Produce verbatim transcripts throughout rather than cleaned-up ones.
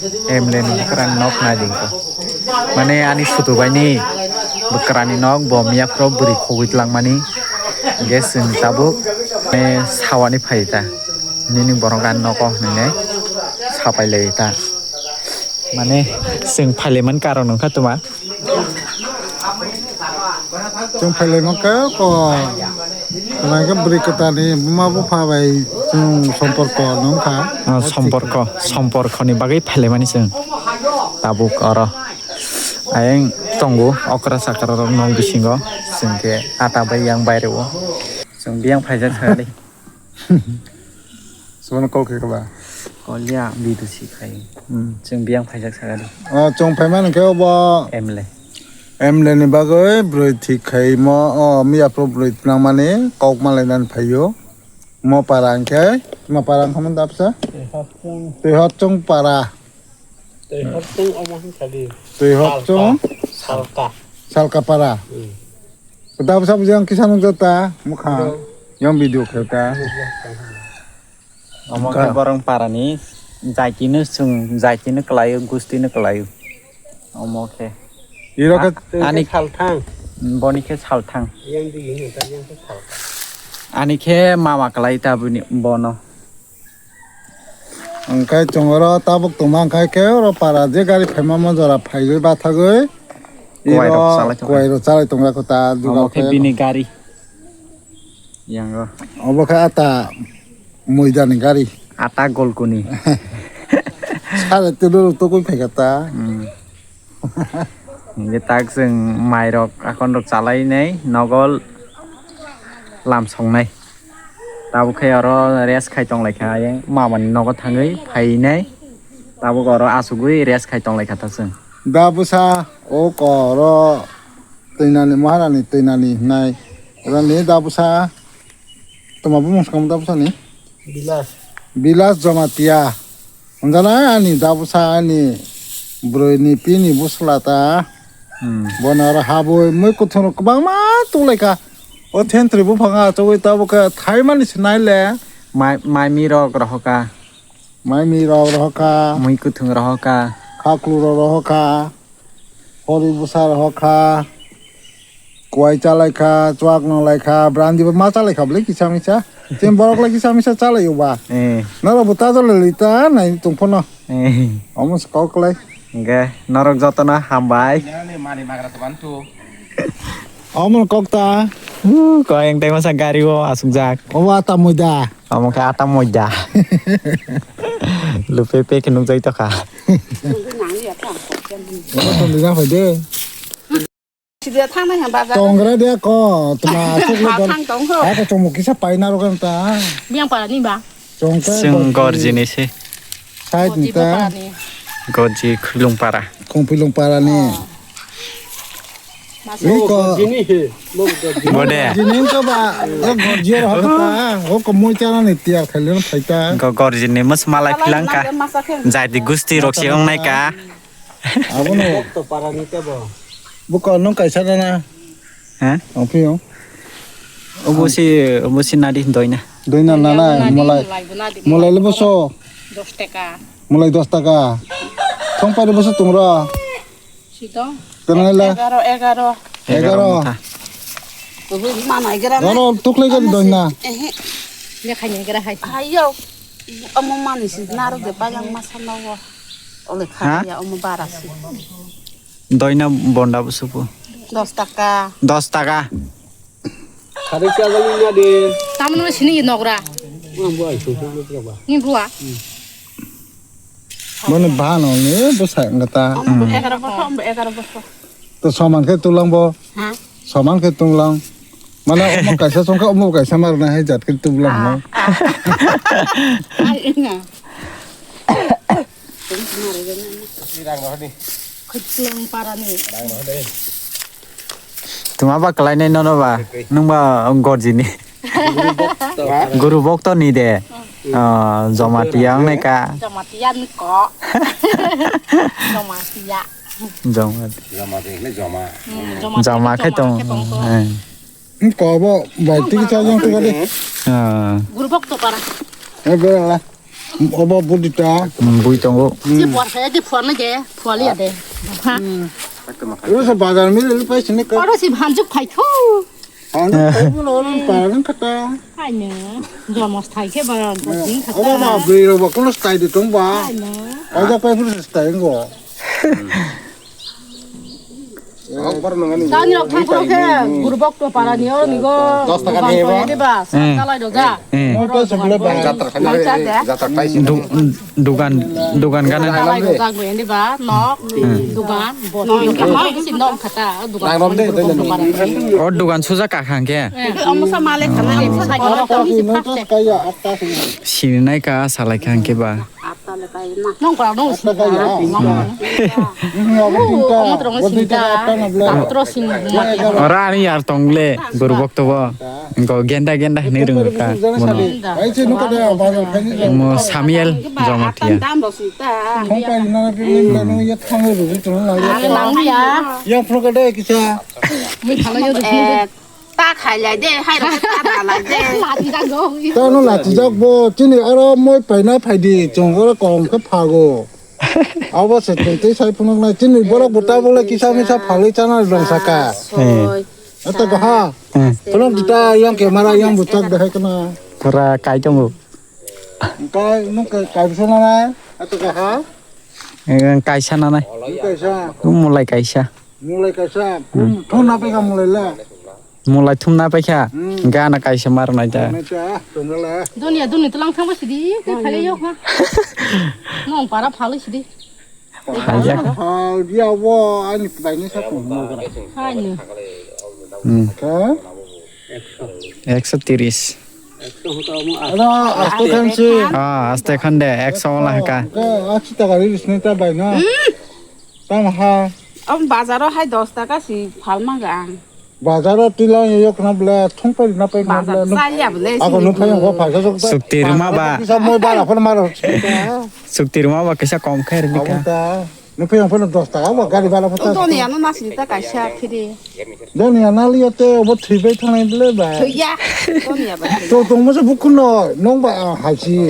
M L A ni bwkrani nok nai di ko. Mane ani sutu bai ni bwkrani nok bo miya phoro bwrwi khogwi twlang mani. Hwnkhe chwng tabuk, eh, sawani phai ta. Nini borok ani nogo hwnwi sapai lai ta. Mane chwng phailaimani karon wngkha tuma. Chwng phailaima khe ko, tuma khe bwrwi kwtalni buma bupha bai chwng somporko nung kha. Ah, somporko, somporkoni bagwi phailaimani chwng tabuk oro. Ayang tongo okra chakra rok nok bisingo, chwng khe ata bai yang baireo. Chwng biyang phaijak sakali. Sono kok khe ba? Kolya B D C khai. Hmm. Chwng biyang phaijak sakali. Oh, chwng phaimani khe obo M L A. M L A ni bagwi bwrwi thik khaimo, oh, miya pro bwrwi twnangmani kok malainani phaio. Mo para hwnkhe, mo para wngkha mo dapsa? Twi hot chwng. Twi hot chwng para. Twi hot chwng omo hwn kha di. Twi hot chwng? Salka. Salka. Salka para. Hmm. Dapsa bujang kisa nung jata, mukha. Yang video khe ta. Omo khe borong parani jaitino chwng, jaitino kwlaio, gustino kwlaio. Omo khe. Iro khe a-, ani salthang. Boni khe salthang. Yang di yang ta yang khe salthang. Ani khe mama kwlai ta bini bono. Hwnkhe chwng oro tabuk tongma hwnkhe khe oro para je gari phaima mo jora phaiwi bathagwi. Kuwai rok iro chalai tongkha. Kuwai rok chalai tongkha kho ta. Omo duga khe khe bini gari. Yango. Obo khe ata moidani gari. Ata golkuni. Sare tulu rok tokoi phaikha ta. Hmm. Hingke tak chwng mairok akhonrok chalainai nogo lamsongnai. Tabuk khe oro rest khai tonglaikha ayang mamani nogo thangwi phainai. Tabuk oro achugwi rest khai tonglaikha ta chwng. Da bwsa o koro twinani maharani twinani hinai. Oroni da bwsa toma bumung swkang da bwsani? Bilas. Bilas Jamatia. Hwnjana ani da bwsa ani bwrwi ni pini bwsla ta. Hmm. Bono oro habwi mui kuthung rok kwbangma tunglaikha. O thentwrwi buphang achugwi tabuk khe thaimani se naile. Mai, mai mi rok rohoka. Mai mi rok rohoka. Mui kuthung rohoka. Khaklu rok rohoka. Hori bwsa rohoka. Kuwai chalaikha, chuak nanglaikha, brandi bo ma chalaikha bwle kisa misa. Chini borok lai kisa misa chalaio ba. Eh. Norok bo ta chalai ta nai tong phano. Eh. Omo se kok lai. Hingke norok jotono hambai. Omo kok ta. Uh, koyang tei masa gari o asuk jak. Omo ata moida. Omo khe ata moida. Lupe pe khe nukjai tokha. Omo to lina phai de. Sida thangnai ha bazar. Tongra de ko, tuma asuk le don. Thang tong ho. Ako chomok kisa paina ro kan ta. Biang para ni ba. Chongka. Sung gorji ni se. Side ni ta. Gorji Khulung para. Khulung para ni. Oh. Iko. Bode. Jinin ko ba, o gorjio ro hota, o ko moi chana ni tiar khali no phaita. Go gorjini mas malai philangka. Jati gusti rok si ong nai ka. Abono. Bokto para ni tebo. Buko nung kaisa dana. Ha? Ong phi ong. Obo si, obo si nadi doina. Doina nana, mulai. Mulai le boso. Dos taka. Mulai dos taka. Thong pai le boso tumra. Sito. Kenang la? Egaro, egaro. Egaro. Egaro motha. Tubu mana egara na. Garo tuklai gari doina. Ehe. Lekhai ni egara hai. Ayo. Amo mani si naro de payang masa nawo. Ole kha ya amo bara si. Doina bonda busupu. Dos taka. Dos taka. Khari kya gali na de. Tamno sini nogra. Ni bua. Bono bano ni bwsa ngata. Egaro bosor, egaro bosor. To soman khe tulang bo. Ha? Soman khe tulang. Mana omo kaisa songkha omo kaisa marna hai jat khe tulang no. Ai ina. Khutlang parani. Tuma ba kalainai nono ba. Nung ba gorjini. Guru bokto ni de. Ah, Jamatia wngnai ka. Jamatia ni ko. Jamatia. Jamatia. Jamatia ni joma. Hmm, Joma khai tong. Khai tong to. Eh. Ko bo bai tiki cha jong tu kali. Ah. Guru bokto para. Eh, bela. Obo budita. Hmm, bui tongo. Si buar saya di fuar na je, fuar ya de. Ha. Oro se bazar mili lu pai sini ka. Oro si hanjuk phai thu. Ano pai bu lo oro para nang kata. Hai ne. Jomos thai ke ba, jing kata. Obo ma bri ro ba kono style di tong ba. Hai ne. Oja pai bu style ngo. Tani rok thang thang khe, guru bok to para ni oro ni go. Dos taka niya ba? Kalai do ja. Hmm. Mo to se bole ba. Jatra khai, jatra khai. Du-, dugan, dugan gana. Kalai do ja go endi ba, nok, dugan, bot. Nok si nok khata, dugan. Nang rom de, de, de. O dugan suja ka khang khe. Omo sa male khana, omo sa. Sinai ka salai khang khe ba. Nong kora nong sini. Omo terong sini ta. Tang terong sini. Ora ani yar tong le, guru bok to bo. Engko genda genda hini rung ka. Mo Samuel Jamatia. Nang ya. Yang pro ka dai kisa. Mui khala yo. Ta khai lai de, hai rok ta da lai de. Lati jak go. Tano lati jak bo, chini oro moi paina phai di, chwng oro kom khe phago. Abo se chwng tei sai phunuk nai, chini borok bo tabuk le kisa misa phalwi chana rwng saka. Soi. Ata ko ha. Hmm. Phunuk di ta yang camera yang buchak de hai kana. Pura kai tongo. Kai nuk kai bisa na nai. Ata ko ha. Kaisa nanai. Kaisa. Mulai kaisa. Mulai kaisa. Thon na pe ka mulai la. Mulai thumna paikha. Hmm. Gana kaisa marnai ta. Marnai ta, tongala. Dunia, dunia tulang thangba sidi, tei phale yok ha. Nong para phale sidi. Phajak. Phal dia wo, ani bai ni sa tong mo kara. Hani. Hmm. Ha? Ekso tiris. Ada, aste khan si. Ah, aste khan de, ekso wala haka. Ka, achi ta gari bisne ta bai na. Hmm. Tamo ha. Am bazaro hai dos taka si phal ma ga ang. Bazaro tila yo khna bla thung pai na pai khna bla. Bazar sa ya bla. Ako si nung phai ko phai sok ta. Sukti rima ba. Kisa moi bala phone maro. Sukti rima ba kisa kom khair ni ka. Abo ta. Nung phai phone dos taka ba gari bala phone ta. Doni ano na si ta kaisa phiri. Doni ana liya te obo thwi bai thangnai bla ba. Thwi ya. Doni ya ba. To tong mo se bukun no nong ba hai si.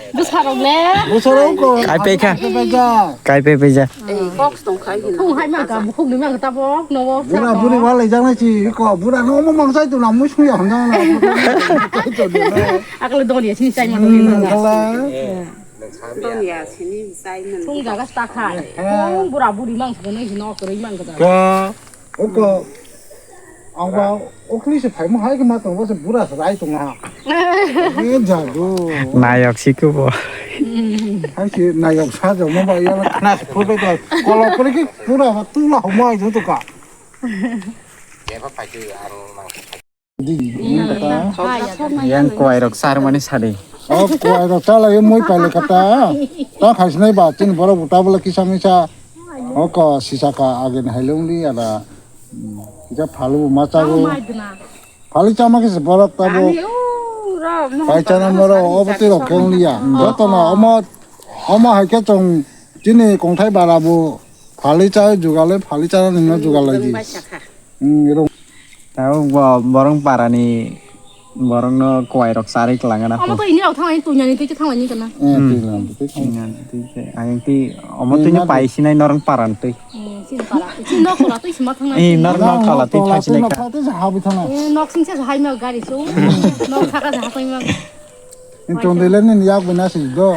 Bwsarok le. Bwsarok ko. Kai pe kha. Kai pe pe ja. Kai pe pe ja. Ei, box tong khai hin. Khung hai ma ka, khung ni ma ka tabok, no box. Bura buri wal lai jang nai chi ko, bura no mo mang sai tu na mu sung ya hon jang na. Akle dong dia sini sai ma dong dia. Kala. Dong ya sini sai man. Khung jaga sta khai. Khung bura buri mang sa no no kri mang ka. Ka. Oko, ang ba okli se phaimo hai khe ma tongo, se bura se rai tongo ha. Ni jadu. Nayok si kubo. Hai se nayok sa jamo ba ya khna se phur bai to. Kolo pore ki pura ha tu la ho mai jadu ka. Yang kwai rok sar mani sadi. O kwai rok chala ye moi paile kata. Ta khaisnai ba tin borok buta bole kisa misa. Oko sisa ka agen hailung li ada. Kisa phalu ma chago. Phali chama kisa borok tabo. Pai chana moro obo tei rok kong liya. Joto no omo omo hai khe chong chini kongthai bara bo phali cha jugal le phali chana nino jugal lai di. Hmm, rong. Tao bo borong parani borongno kwai rok charwi kwlangana. Omo to ini rok thangani tunyani twi thangani kana. Eh, hmm. Twi lang, twi thang. Tunyani twi se, ayang twi, omo twi no pai sinai norong paran twi. Eh, sin para, sin nok kola twi sima thangani. Eh, nor nok kola twi thang sinai ka. Nok kola twi habwi thangna. Eh, nok sing se hai ma gari so. Nok thaka ja hai ma. Intong dile nin yak bina si do.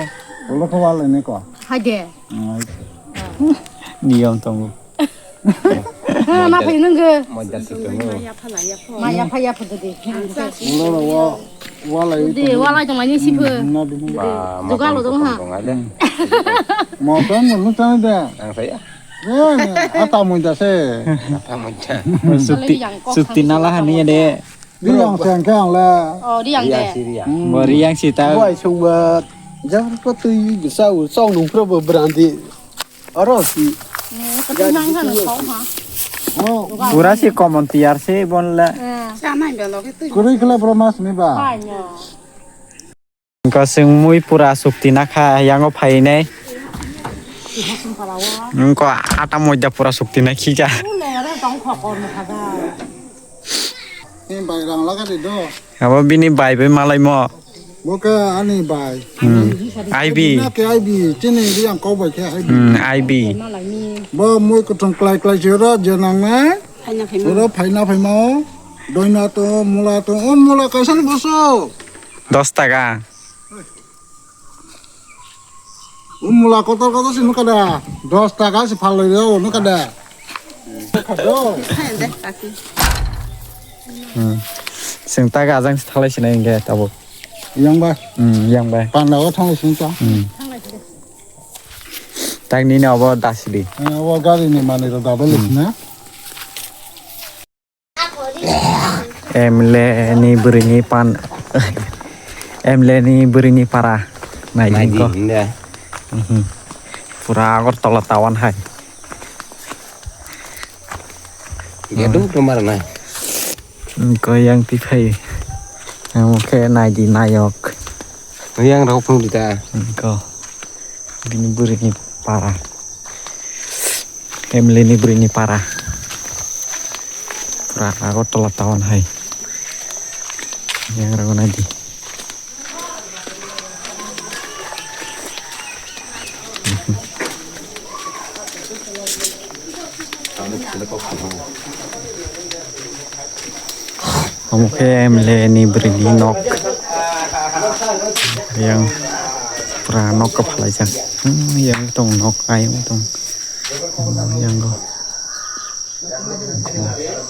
Ulo ko wal ini ko. Hai de. Hmm, hai de. Niyom tongo. Ha, ma phai nung ge. Moja si tongo. Ma ya phai ya phai de. Ulo ro wa, wal ai. De, wal ai tong ani si phe. Hmm, na de. Ba, ma duga lo tong ha. Tong ai de. Mo tong mo tong de. Ang saya. Eh, ata mo ja se. Ata mo ja. Sukti, sukti nala hani de. Riang se ang khe ang le. Oh, riang de. Riang si, riang. Hmm. Bo riang si ta. Bo ai sung ba. Jang ko twi sa u song nung pro bo brandi. Aro si. Hmm, ko twi nang han ko ha. Oh. Pura si common tiar se bon le. Hmm. Sa nai ba lo ke twi. Kuri khle bro mas ni ba. Pai no. Wngkha chwng mui pura chukti nakha, yango phainai. Wngkha ata moida pura chukti naikhe ja. Abo bini bai bai malaimo. Bo khe ani bai. Hmm. I B. Na khe I B, chini riyang kok bai khe I B. Hmm, I B. Bo mui kutung klai klai se ro je nang nai. Phaina phaima. Oro phaina phaima o. Doina to, mula to, o mula kaisa ni boso. Dos taka. O mula kotor kotor se nukha da. Dos taka se phalwi rw nukha da. Hmm. Chwng tak ajang se thalai sinai hwnkhe tabuk. Yang bai. Hmm, yang bai. Panda o thanglai sini cha. Hmm. Tak nini obo dasidi. Eh, obo gari ni manwi rok dadai lisi na. M L A ni bwrwini pan, M L A ni bwrwini para. Naidi, naidi ko. Hinda. Mhm. Pura Agartala tawan hai. Dia duk rumah na. Ko yang tiphai. Yang ke naidi nayok. Yang rok phung dita. Ko. Bini bwrwini para. M L A ni bwrwini para. Pura Agartala tawan hai. Yang rok naidi. Omo khe M L A ni bwrwini nok. Yang pura nok kwphalai jak. Hmm, yang tong nok, ayang tong. Hmm, yang go.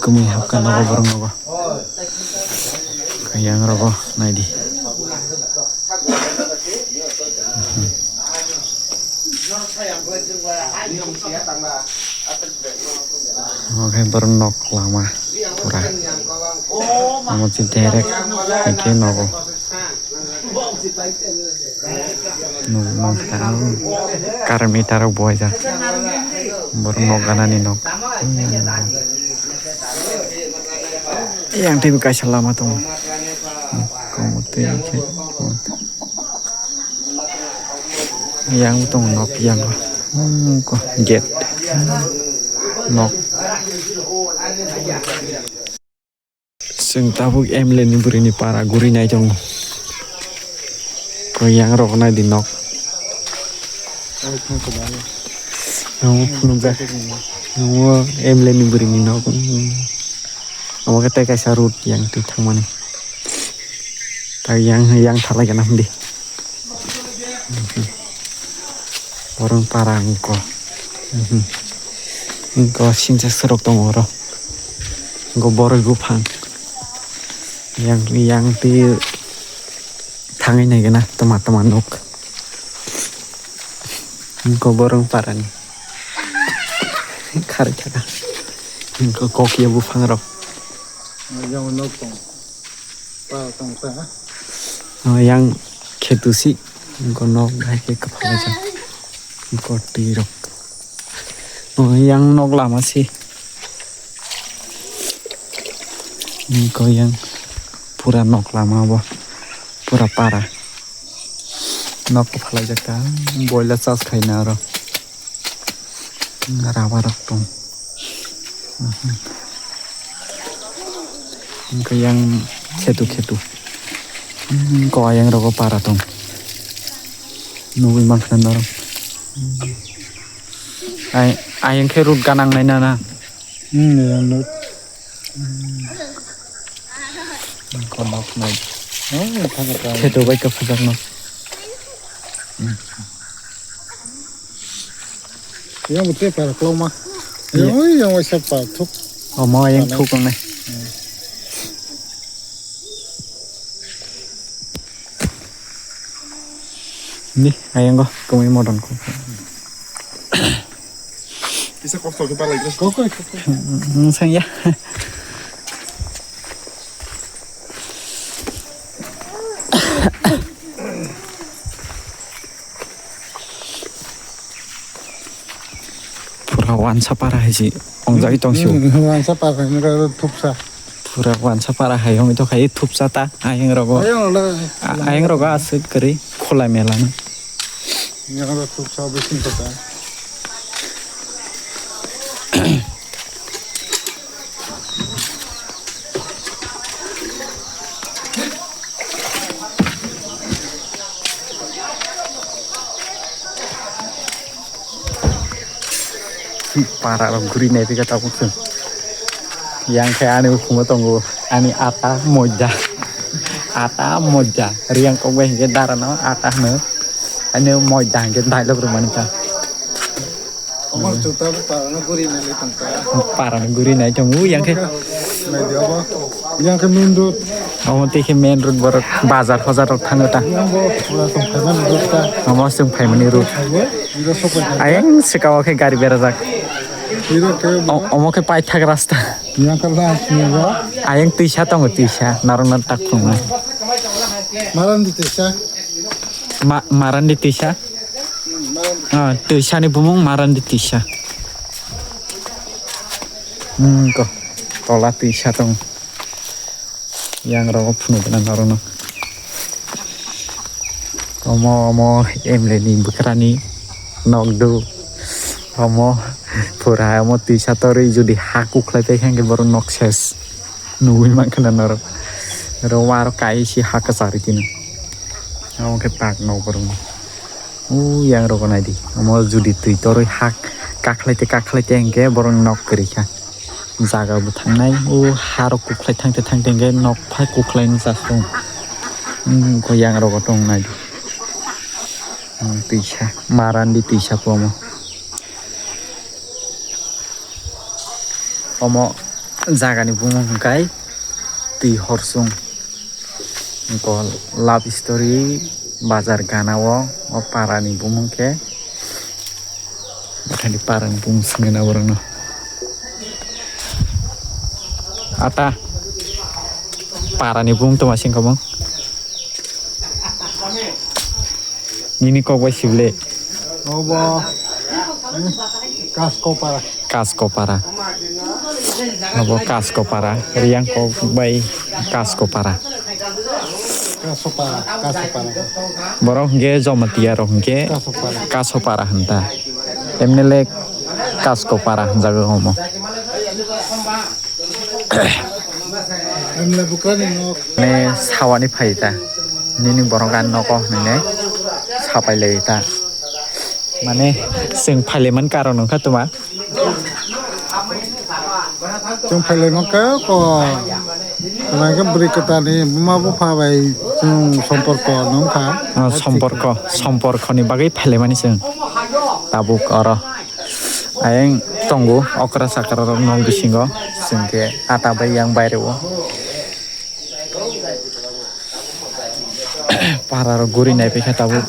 Kwmwi hapkha nogo borok nogo. Yang rogo naidi. Omo khe borok nok lama pura. Omo se direct hai khe nogo. Nukmang kha ang current meter rok buaijak. Borok nok ganani nok. Yang teibo kaisa lama tongo. Yang tongo nok yang. Gate. Nok. Chwng tabuk M L A ni bwrwini para guri nai tongo. Koi yang rok nai di nok. Nungo phunukjak. Nungo M L A ni bwrwini nok. Omo khe tei kaisa road yang twi thangmani. Tai yang, yang thalai gana hwndi. Borong para wngkha. Wngkha sintex rok tongo oro. Wngkha borok buphang. Yang, yang twi thangwi naikhe na tama tama nuk. Wngkha borong parani. Kharwi thaka. Wngkha kokya buphang rok. Yang nuk tong. Pa tong ta. Yang khetu si. Wngkha nok hai khe kwphalai jak. Wngkha twi rok. O, yang nok lama si. Wngkha yang pura nok lama bo. Pura para. Nok kwphalai jak ta. Boila charge khaina aro. Rubber rok tong. Wngkha yang khetu khetu. Wngkha ayang rogo para tong. Nugwi mankha norok. Ay-, ayang khe road ganang nai nana. Hmm, yang road. Wngkha nok nai. Oh, thangkha ta. Khetu bai kwphajakno. Yang tei para kwlwma. Yang, yang waisa pa thuk. Omo yang thuk wngnai. Ni, ayang go, kami modon ko. Kisa kosto ke para ikut. Kok, kok, kok. Sang ya. Pura wansa para hai si ongjagwi tong sio. Hmm, wansa para hai nokha thupsa. Pura wansa para hai wngwi tongkha, i thupsa ta ayang rogo. Ayang le. A-, ayang rogo aswk kwrwi khulai mela no. Yang ro thupsa bising kota. Para rok guri nai pika tabuk chwng. Yang khe ani ukhumo tongo ani ata moida. Ata moida. Riyang kok bai hingke dara no ata hwno. Ani moida hingke dailok rwmani ta. Omo chuta para no guri nai tongka. Para no guri nai tongo yang khe. Nai di obo. Yang khe main road. Omo tei khe main road borok bazar hojar rok thango ta. Yang bo pura tong khaimani road ta. Omo chwng phaimani road. Iro sokoi. Ayang sika o khe gari berajak. Iro khe bo. O-, omo khe paithak rasta. Yang khe last ni bo. Ayang twisa tongo twisa narwkna tak phungo. Maran di twisa. Ma-, maran di twisa. Hmm, maran di. Ah, twisa ni bumung maran di twisa. Hmm, ko. Tola twisa tong. Yang rogo phunuk na norokno. Omo, omo, M L A ni bwkrani nok do. Omo, pura omo twisa torwi jodi ha kuklai pai khe borok nok ses. Nugwi mankha na norok. Oro waro kai si ha kwchari tino. Omo khe tak nok borokni. O yang rogo nai di. Omo jodi twi torwi ha kakhlai te kakhlai te hwnkhe borok nok kwrwi kha. Jaga bo thangnai, o harok kuklai thangte thangte hwnkhe nok phai kuklai ni chasong. Hmm, ko yang rogo tong nai di. Hmm, twisa, marandi twisa pomo. Omo jagani bumung hwnkhe twi horsung. Ko love story bazar gana o, o para ni bumung khe. Bwthani para ni bumung swngwi na borok no. Ata. Para ni bumung toma sing kamo. Nini kok bai sible. Obo. Kaskopara. Kaskopara. Obo Kaskopara. Riyang kok bai Kaskopara. Kasopara, Kasopara. Borok hwnkhe Jamatia rok hwnkhe Kasopara. Kasopara hwn ta. M L A Kaskopara hwnjago omo. M L A bukrani nok. Ne sawani phai ta. Nini borok ani nogo hwnwi ne sapai lai ta. Mane chwng phailaimani karon wngkha tuma. Chwng phailaima khe ko, kwlai khe bwrwi kwtalni buma bupha bai chwng somporko nung kha. Ah, somporko, somporkoni bagwi phailaimani chwng tabuk oro. Ayang tongo okra chakra rok nok bisingo, chwng khe ata bai yang baireo. Para rok guri nai phaikha tabuk.